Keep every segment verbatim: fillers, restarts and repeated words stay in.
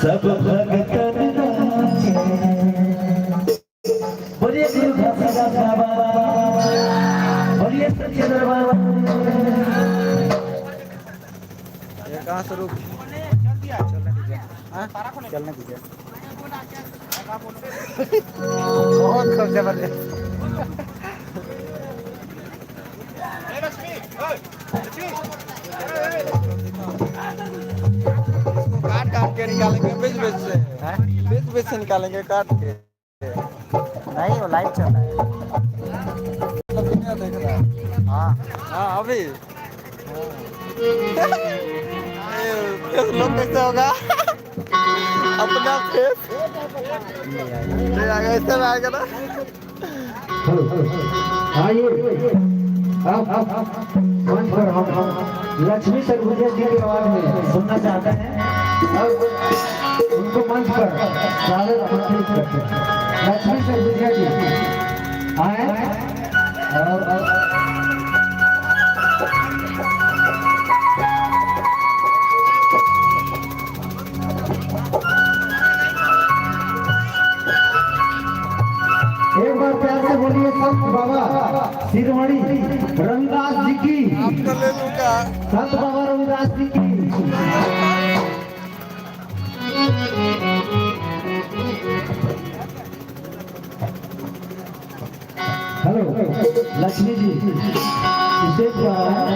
सब भगतन नाचे। बोलिए गुरु घासीदास बाबा, बोलिए सच्चे दरबार। ये कहाँ से रुक? चलने दीजिए। हाँ? चलने दीजिए। बहुत खूब, जबरदस्त। इसको काट काट के निकालेंगे, बीच बीच से। हैं? बीच बीच से निकालेंगे काट के। नहीं, वो लाइव चल रहा है। मतलब दुनिया देख रहा है। हाँ। हाँ, अभी। ये फेस लुक कैसे होगा? अपना फेस। ये आगे, ऐसे में आएगा ना। Hello, hello. आइए, आप, आप, आप मंच पर हम, हम लक्ष्मी सरगुजा जी की आवाज में सुनना चाहते हैं। अब उनको मंच पर स्वागत आमंत्रित करते हैं। लक्ष्मी सरगुजा जी आए और, और एक बार प्यार से बोलिए संत बाबा शिरोमणि रविदास जी की। संत बाबा रविदास जी की। हेलो, लक्ष्मी जी, स्टेज पर आए।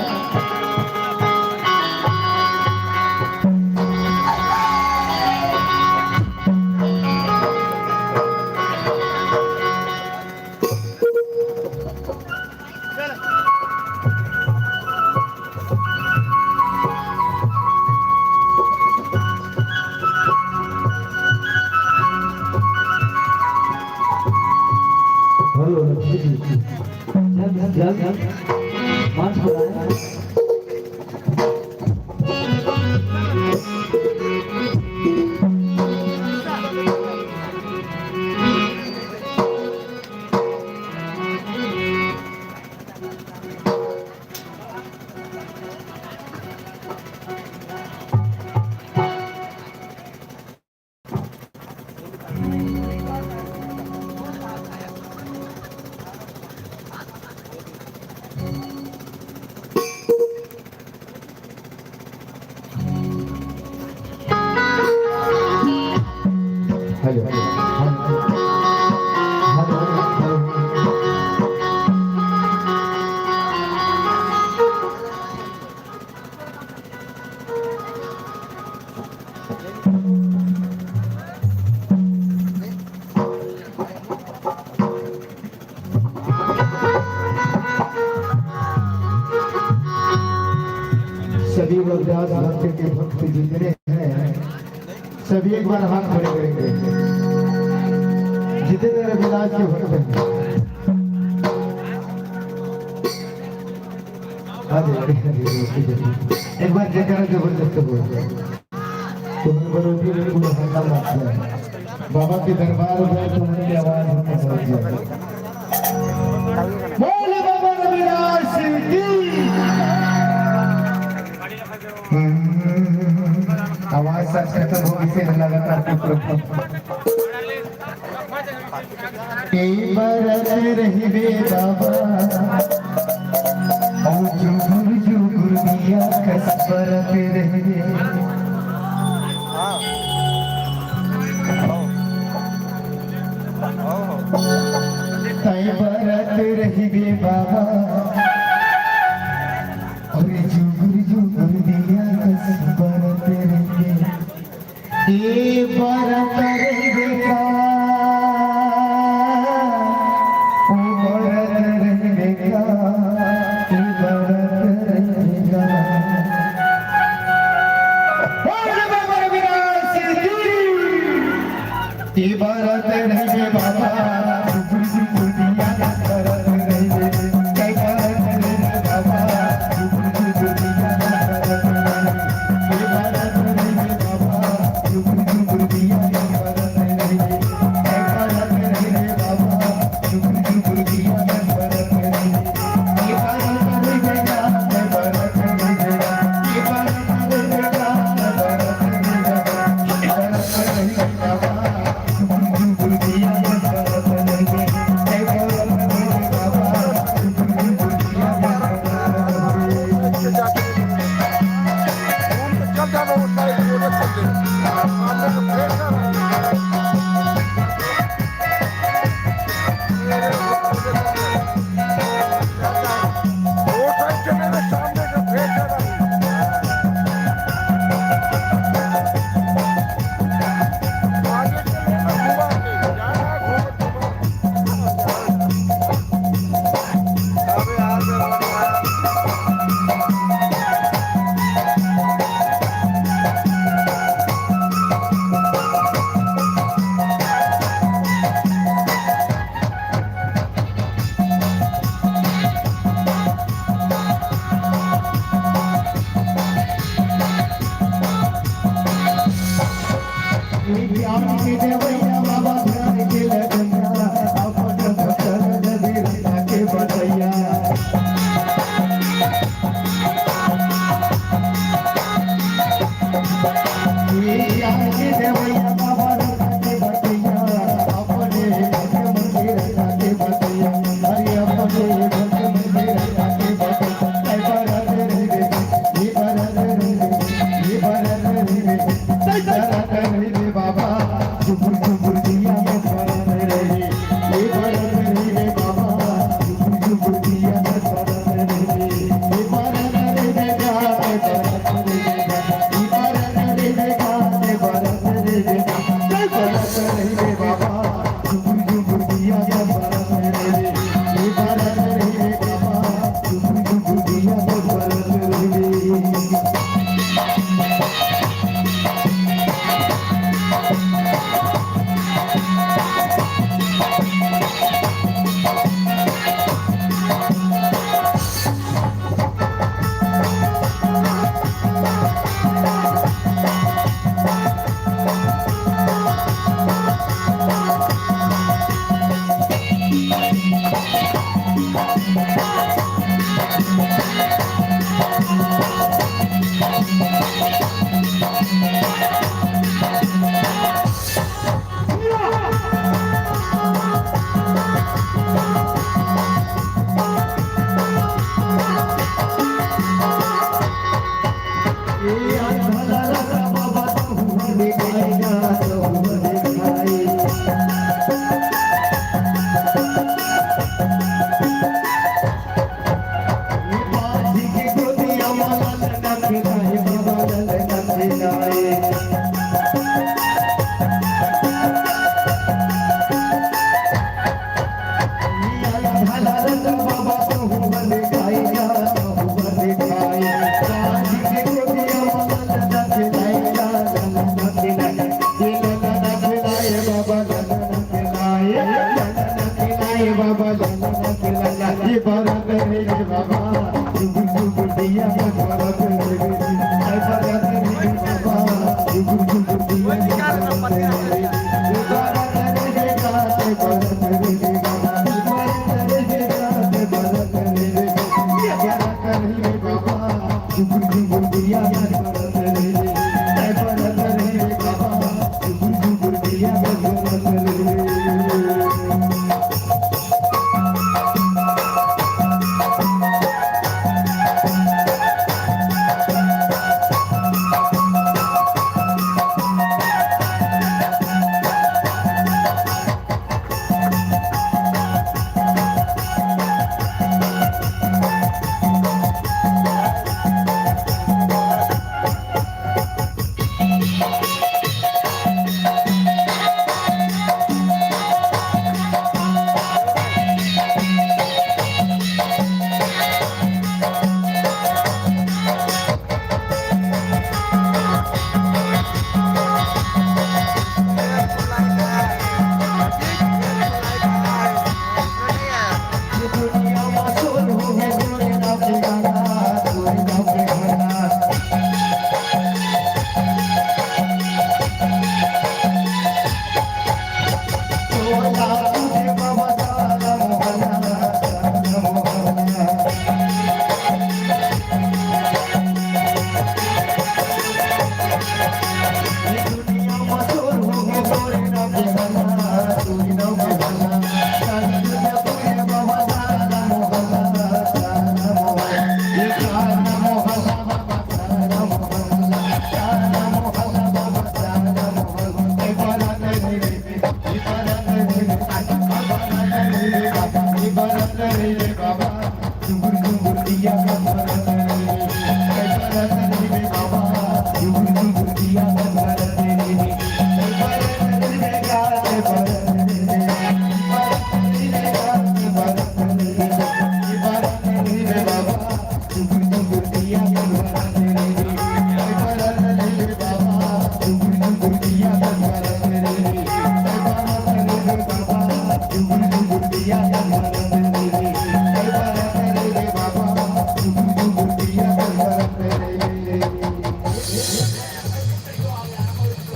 हेलो, लक्ष्मी जी। जल्द, जल्द, जल्द। मंच पर आए। Hello, hello. सभी रविदास भक्त के भक्त जितने हैं, सभी एक बार हाथ खड़े करेंगे। जितने रविदास के भक्त हैं, हाँ जी, हाँ जी, हाँ जी, हाँ जी। एक बार जयकारा जबरदस्त हो। तुम्हें बरोबर में पूरा हल्का लगता है। बाबा के दरबार में तुम्हारी आवाज में पहुंच जाए। बोले बाबा रविदास की। हम्म, आवाज सब खत्म हो गई, फिर लगातार कुछ ए बरत रहिबे बाबा, अउ जुगुर जुगुर दिया कस बरत रहिबे। तै बरत रहिबे बाबा, अउ जुगुर जुगुर दिया कस बरत रहिबे। ए बरत रहिबे का।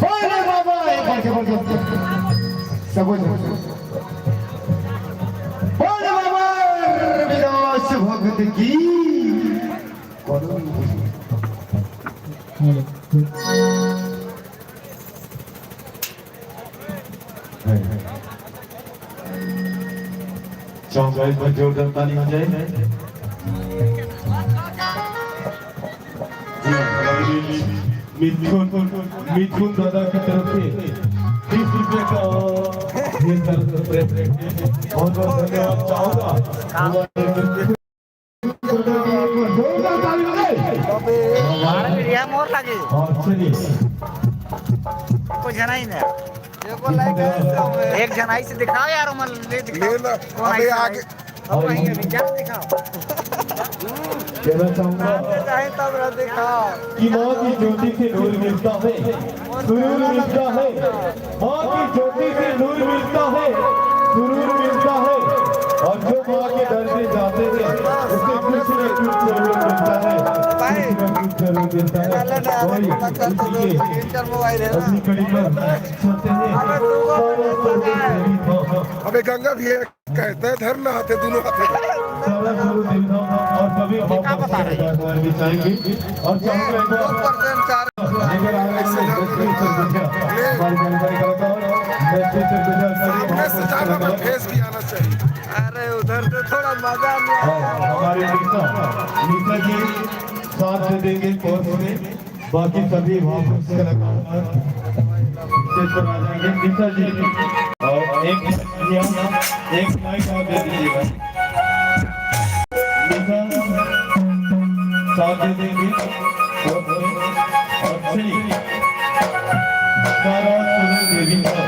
बोले बाबा, एक बार के बोल दो। सब बोल दो। बोले बाबा, रविदास भगत की। चौक एक बार जोरदार ताली हो जाए। मिथुन, मिथुन दादा की तरफ से बीस रुपए का ये सर प्रेस, बहुत बहुत धन्यवाद चाहूंगा। जोरदार ताली बजाए। मार मीडिया मोर लगे। और चलिए। कोई जना ही नहीं। एक जना ही से दिखाओ यार, उमन ले दिखाओ। ले ना। कौन अबे आई से आगे। अब वहीं अभी क्या दिखाओ? कहना चाहूंगा। चाहे तब रह दिखाओ। कि माँ की ज्योति से नूर मिलता है, सुरूर मिलता है। माँ की ज्योति से नूर मिलता है, सुरूर मिलता है। और जो माँ के दर से जाते हैं, उसे कुछ न कुछ जरूर मिलता है, कुछ न कुछ जरूर मिलता है। वही इसीलिए अगली कड़ी पर सुनते हैं। अबे गंगा भी है। कहते हैं धरना हाथे दोनों हाथे। सारा गुरु दिन हम और सभी बाबा का आशीर्वाद भी चाहेंगे। और चाहूंगा एक बार अगर आ रहे हैं दक्षिण सरगुजा, हमारे जानकारी कलाकार दक्षिण सरगुजा सभी सामने से ज्यादा में फेस भी आना चाहिए। अरे उधर से थोड़ा मजा नहीं आया। और हमारे मीसा, मीसा जी साथ दे देंगे कोर्स में। बाकी सभी वापस कलाकार स्टेज पर आ जाएंगे। मीसा जी और एक, एक माइक और दे दीजिएगा। मीसा साथ दे देंगे और, और श्री तारा सुनील देवी का।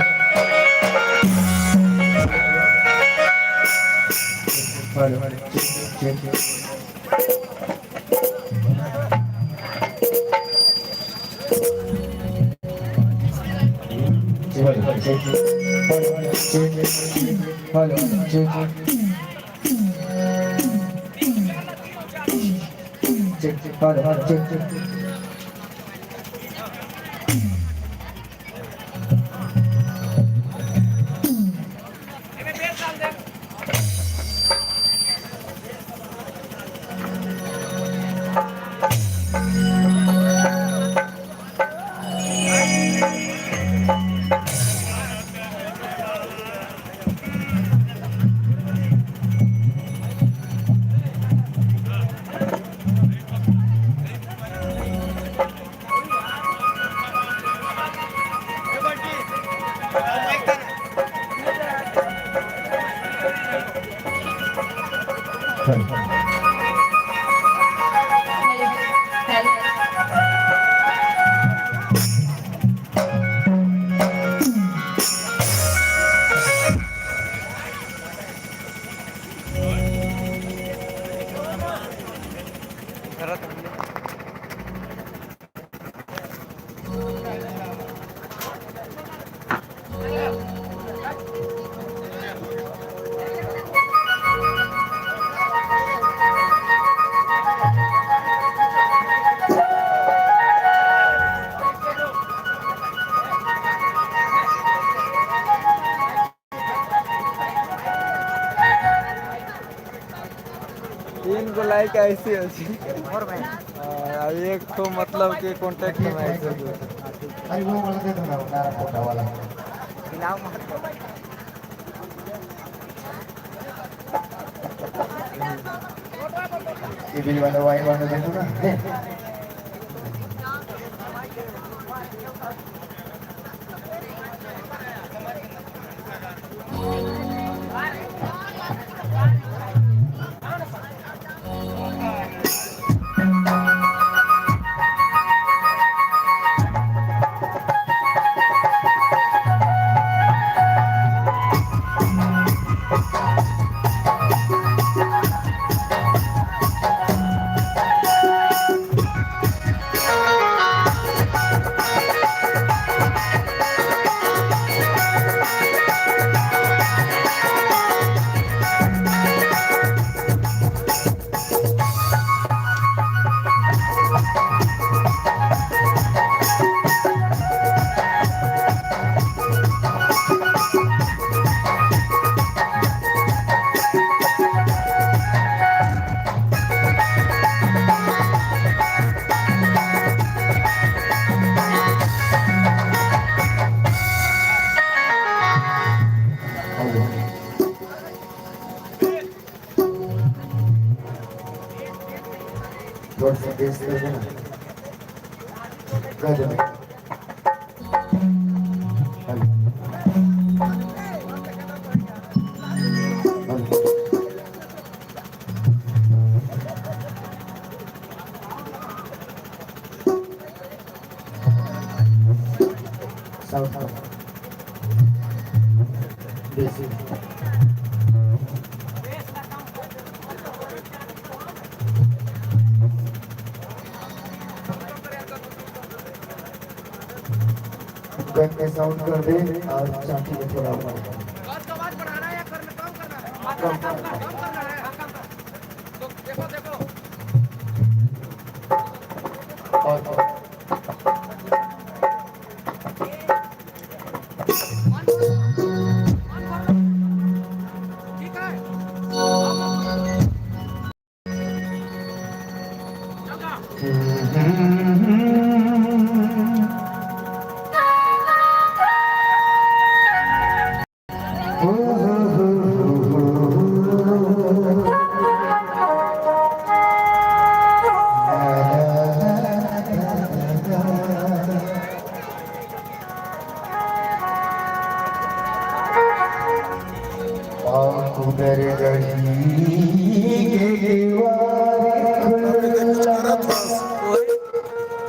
तीन गो लाइक ऐसे ऐसे। और भाई। हाँ, अब एक तो मतलब के कॉन्टैक्ट में ऐसे जो। अरे वो वाला दे दो ना, नारा फोटा वाला। मिलाओ मत। ये बिल वाला, वाइन वाला दे दो ना, ले। और से बेस कर देना। कर देना। हेलो। हेलो। साउथ का। देसी। गन में साउंड कर दे और चांटी में थोड़ा ऊपर। कम कर। और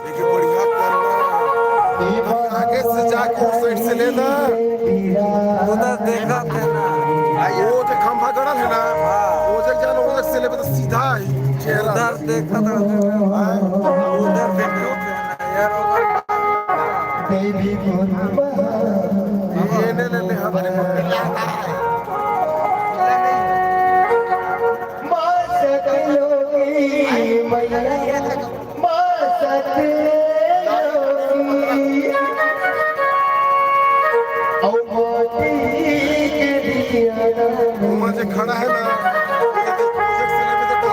देखिए, बढ़िया करना। आगे से जाके उस साइड से लेना। उधर देखा थे ना। वो जो खंभा गड़ल है ना, हाँ। वो जग जाना, वो जग से लेबे तो सीधा ही चेहरा। उधर देखा था। हाँ। उधर देखा था ना, यार, उधर। ये ले, ले, ले, हाँ, अरे, माँ सतलोकी मैया, माँ सतलोकी। औ मोती के दिया ना। वो जे खड़ा है ना, ये तो project से लेके तो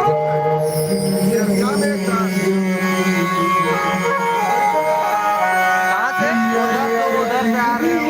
ये क्या बेटा? कहाँ से? उधर से आ रहे हो।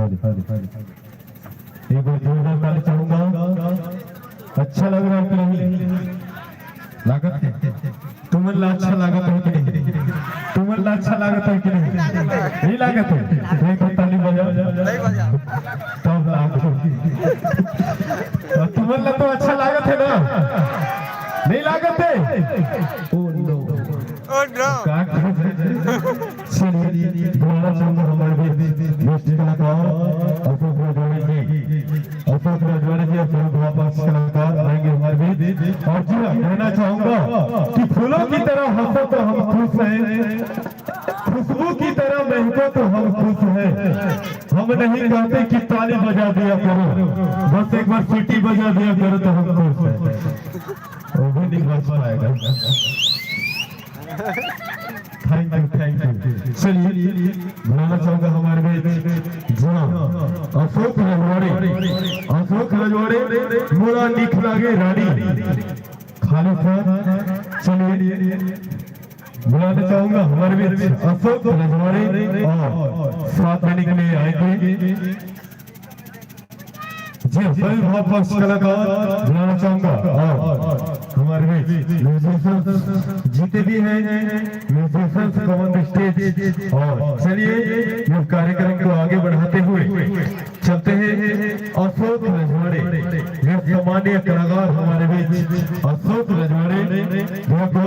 हाँ जी, हाँ जी, हाँ जी। एक बार जोरदार ताली चाहूंगा। अच्छा लग रहा है कि नहीं? लागत है? तुमन ला अच्छा लागत है कि नहीं? तुमन ला अच्छा लागत है कि नहीं? नहीं लागत है? तो एक बार ताली बजाओ। तब लागत है। तुमन ला तो अच्छा लागत है ना? नहीं लागत है? Oh no। Oh no। का चलिए, दोबारा चाहूंगा हमारे बीच बेस्ट कलाकार अशोक रजवाड़े जी, अशोक रजवाड़े जी और प्रमुख वापस कलाकार आएंगे हमारे बीच। और जी हाँ, कहना चाहूंगा कि फूलों की तरह हंसो तो हम खुश हैं, खुशबू की तरह महको तो हम खुश हैं। हम नहीं कहते कि ताली बजा दिया करो, बस एक बार सीटी बजा दिया करो तो हम खुश हैं। वो भी नहीं बच पाएगा। Thank you, thank you. चलिए, बुलाना चाहूंगा हमारे बीच जी हाँ, अशोक रजवाड़े, अशोक रजवाड़े, मोला निक लागे रानी। खालिद खान, चलिए, बुलाना चाहूंगा हमारे बीच अशोक रजवाड़े और साथ देने के लिए आएंगे। जी, सभी भाव पक्ष कलाकार बुलाना चाहूंगा और हमारे बीच म्यूजिशियंस जितने भी हैं, musicians come on the stage. और चलिए, इस कार्यक्रम को आगे बढ़ाते हुए चलते हैं अशोक रजवाड़े, ये सम्मानीय कलाकार हमारे बीच अशोक रजवाड़े भैया को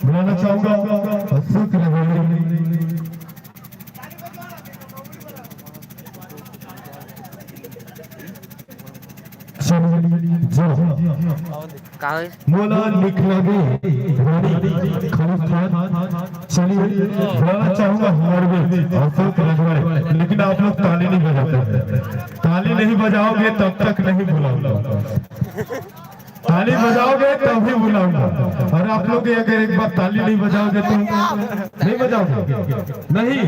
बुलाना चाहूंगा। अशोक रजवाड़े। चलिए, जी। का होइस? मोला निक लागे रानी, खालिद खान। चलिए, बुलाना चाहूंगा हमारे बीच अशोक रजवाड़े, लेकिन आप लोग ताली नहीं बजाते हैं। ताली नहीं बजाओगे तब तक नहीं बुलाऊंगा। ताली बजाओगे तभी बुलाऊंगा। और आप लोग अगर एक बार ताली नहीं बजाओगे तो नहीं बजाओगे, नहीं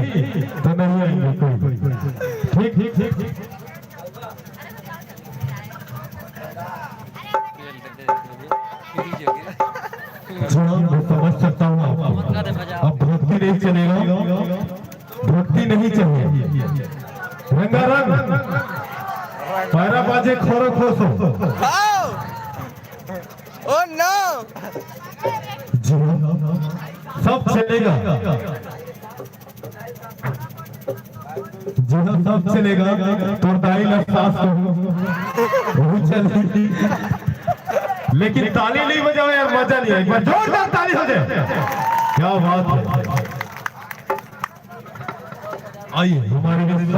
तो नहीं आएंगे कोई। ठीक, ठीक, ठीक, ठीक। जी हाँ, मैं समझ सकता हूँ आपको। अब भक्ति नहीं चलेगा, भक्ति नहीं चाहिए। रंगारंग, पैरा बाजे, खोरो खोसो। Oh no! जी हाँ, सब चलेगा। जी हाँ, सब चलेगा। तोर दाई ला सास कहूँ, वो चलेगी। लेकिन ताली नहीं बजाओ यार, मजा नहीं आए। एक बार जोरदार ताली हो जाए। क्या बात है। आइए, हमारे बीच